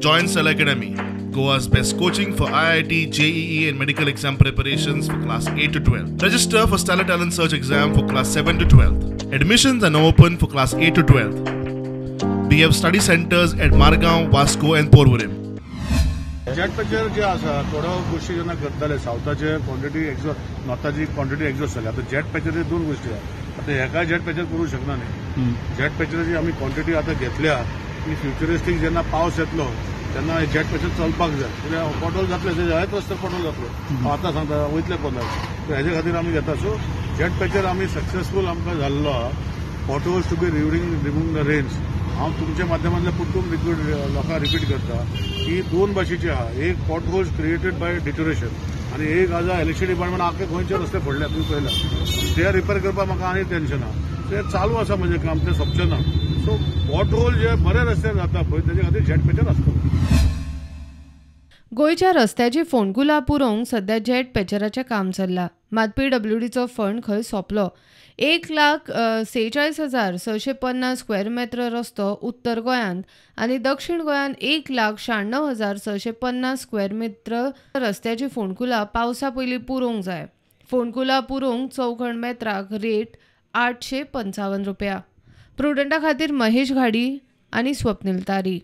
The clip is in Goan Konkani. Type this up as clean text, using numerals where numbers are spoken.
Join Stellar Academy, Goa's best coaching for IIT, JEE and medical exam preparations for class 8 to 12. Register for Stellar Talent Search exam for class 7 to 12. Admissions are now open for class 8 to 12. We have study centers at Margao, Vasco and Porvorim. Jet patcher जे आसा थोड्यो गोश्टी जेन्ना करताले सावथाचे क्वॉन्टिटी एक्झॉस्ट, नॉर्थाची क्वॉन्टिटी एक्झॉस्ट जाली. आतां जेट पॅचर दोन गोश्टी आहा. आतां हेका जेट पॅचर करूंक शकना न्ही. जेट पॅचराची आमी क्वॉन्टिटी आतां घेतल्या की फ्युचरिस्टीक जेन्ना पावस येतलो तेन्ना जेट पॅचर चलपाक जाय, कित्याक पॉटहोल जातले, ते जायत रस्ते पॉटहोल जातलो. हांव आतां सांगता वयतले कोणाक, हेजे खातीर आमी घेता. सो जेट पॅचर आमी सक्सेसफूल आमकां जाल्लो आहा. Potholes to be remove the rains. हांव तुमच्या माध्यमांतल्यान परतून रिक्वेस्ट लोकांक रिपीट करता की दोन भाशेचे आहा. एक पॉटहोल्स क्रिएटेड बाय डिटोरेशन आनी एक आसा इलेक्शन डिपार्टमेंट आख्खे गोंयचे रस्ते फोडले तुमी पळयला, ते रिपेर करपाक म्हाका आनी टेन्शन आहा. ते चालू आसा म्हजें काम, तें सोंपचें ना. सो पॉटहोल जे बरे रस्ते जाता पळय तेजे खातीर जेट पॅचर आसतलो. गोंयच्या रस्त्याची फोंडकुलां पुरोवंक सध्या जेट पॅचराचें काम चल्लां. मात पीडब्ल्यूडीचो फंड खंय सोंपलो. 1,46,650 स्क्वेअर मेत्र रस्तो उत्तर गोंयांत आनी दक्षिण गोंयांत 1,96,650 स्क्वेअर मेत्र रस्त्याची फोंडकुलां पावसा पयलीं पुरोवंक जाय. फोंडकुलां पुरोवंक चौखण मेत्राक रेट 855 रुपया. प्रुडंटा खातीर महेश घाडी आनी स्वप्नील तारी.